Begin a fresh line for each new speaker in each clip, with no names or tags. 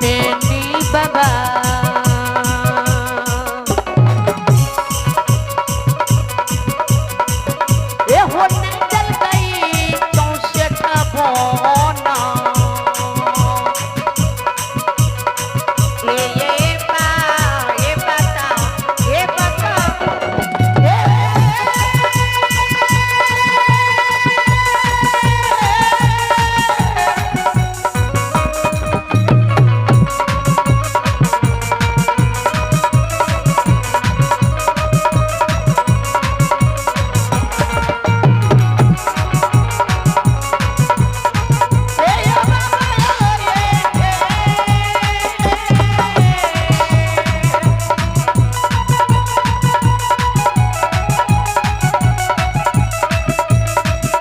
बेनी बाबा ए हो नहीं जल गई 64 बोना।
ए ये पा ये बता ये बता।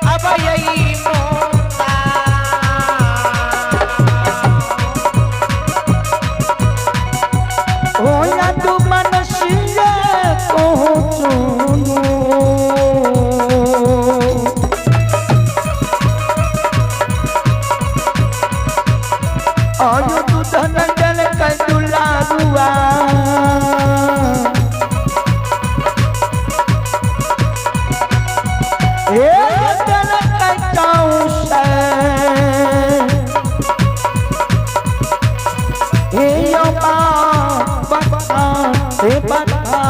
अब यही मोता।
ओया तू मनुष्य को चुनो। और तू धन जल कंदुलारुआ ए जल कचाऊ से हे यो बता हे बता।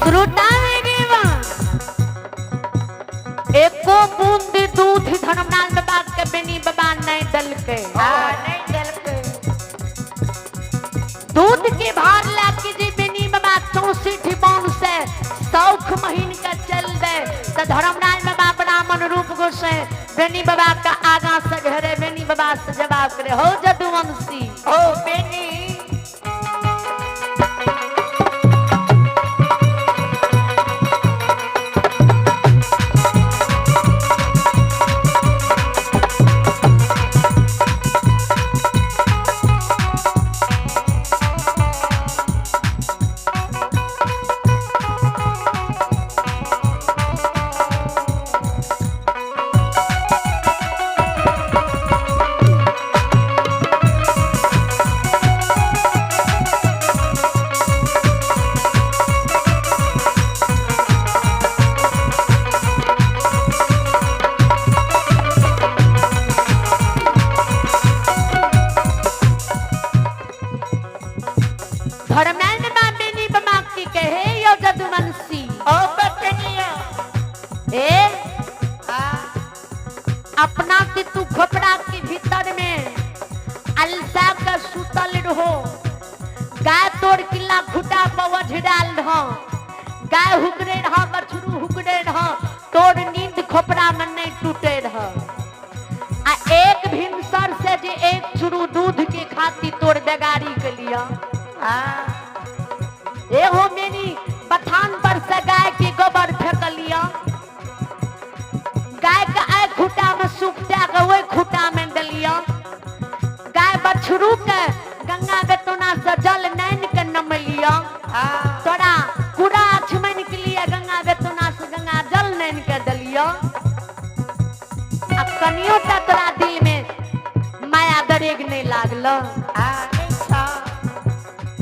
श्रोता है देवा, एको बूंद दूध धर्मनाथ बाबा के बेनी बाबा नहीं दलके।
हाँ नहीं चलते।
दूध के भार ला के जे बेनी बाबा 64 बौन से सौख महीन का चल दे तो धर्मराज बाबा ब्राह्मण रूप गोसे बेनी बाबा का आगा से घेरे बेनी बाबा से जवाब करे हो जदुवंशी।
ओ बेनी
धर्मराज बाबा बेनी बाबा की कहे यो जदुवंशी।
ओ बकनिया।
ए
हाँ
अपना के तू खोपड़ा के भीतर में अलसा का सुतल रहो, गाय तोड़ किला खुटा पवझ डाल रहो, गाय हुकरे रहो बछरू हुकरे रहो, तोड़ नींद खोपड़ा में नहीं टूटे रहो। आ एक भिनसर से जे एक चुरू दूध के खाती तोड़ डगारी के लिया।
हाँ
एहो मेरी बथान पर से गाय के गोबर फेंक लिया, गाय के आय खूटा में सुखटा के ओहि खूटा में दलिया, गाय बछरू के गंगा बेतुना से जल नैन के नम लिया,
हाँ
तोरा कूड़ा अछमन के लिए गंगा बेतुना से गंगा जल नैन के दलिया। आ कनियो टा तोरा दिल में माया दरेग नहीं लागल।
हाँ नहीं था।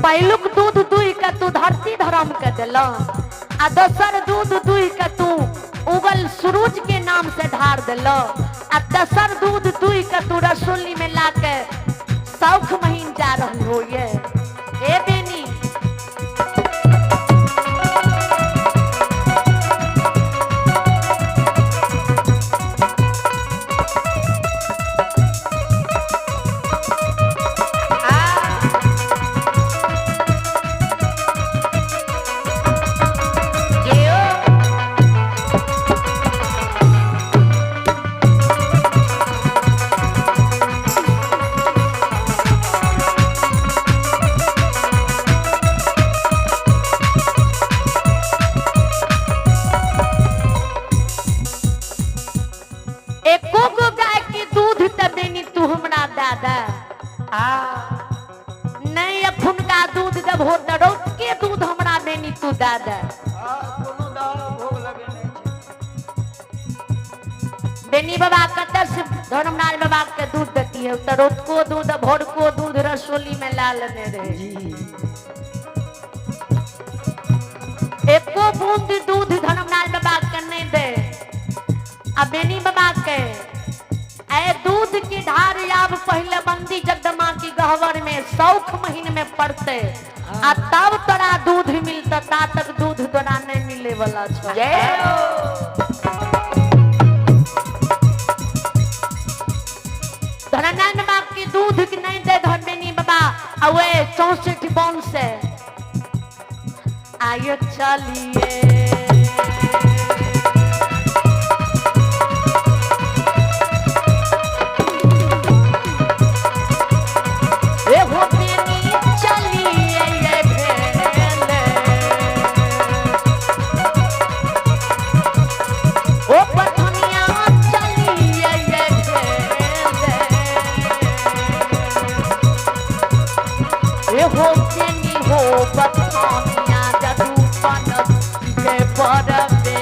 पहिलुक दूध दुहि के तू धरती धर्म के दिल आ दोसर दूध दुहि के तू उगल सूरज के नाम से ढार दिल आ तेसर दूध दुहि के तू रसोली में ला के सौख महीन जा रहल हो ये ए बेनी।
हाँ जियो।
एको गो गाय के दूध त बेनी तू हमरा दादा
हाँ
नहीं अखुनका दूध देबहो त रौत के दूध हमरा बेनी तू दादा।
हाँ, कोनो दाल भोग लगे नहीं छै।
बेनी बाबा कतऽ से धर्मराज बाबा के दूध देती है तो रोतको दूध भोरको दूध रसोली में ला लेने रहे। एको बूंद दूध धर्मराज बाबा के नहीं दे। आ बेनी बाबा के ए दूध की धार आब पहले बंदी जगदमा की गहवर में सौख महीन में पड़ते आ तब तोरा दूध मिलता, ता तक दूध तोरा नहीं मिले वाला छौ।
जय हो।
धनानंद बाबा की दूध की नहीं दे धर्मेनी बाबा आ वे 64 बन से आयो चलिए। ए हो बेनी चलिए ये भेले। ओ पठनिया चलिए ये भेले। ए हो बेनी हो पठनिया जदूपन के परबे।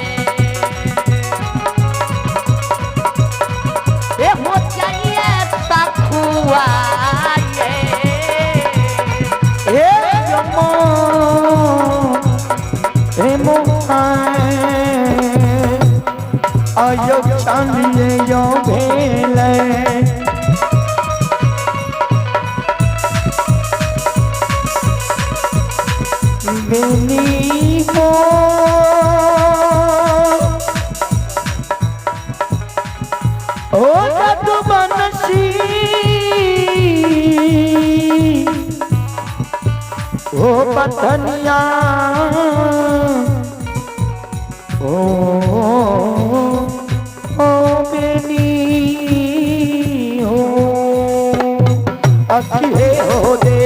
ए हो चलिए सखुआ ये।
हे यमो हे आयो चलिए यो भेले। बेनी हो ओ जादू बनसी ओ पथनिया ओ ओ बेनी हो अखिए हो दे।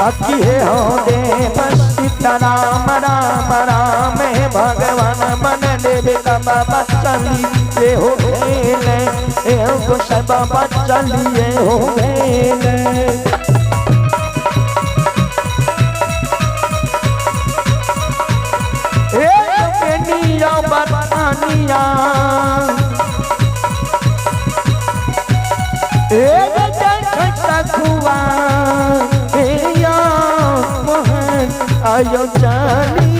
अखिए हो दे सीता राम राम राम हे भगवान मन देवे बाबा चलिए हो भेले। हे गोसाई बाबा चलिए हो भेले। हे बेनिया बतानिया हे सखुआ हे या मोहन आयो चलिए।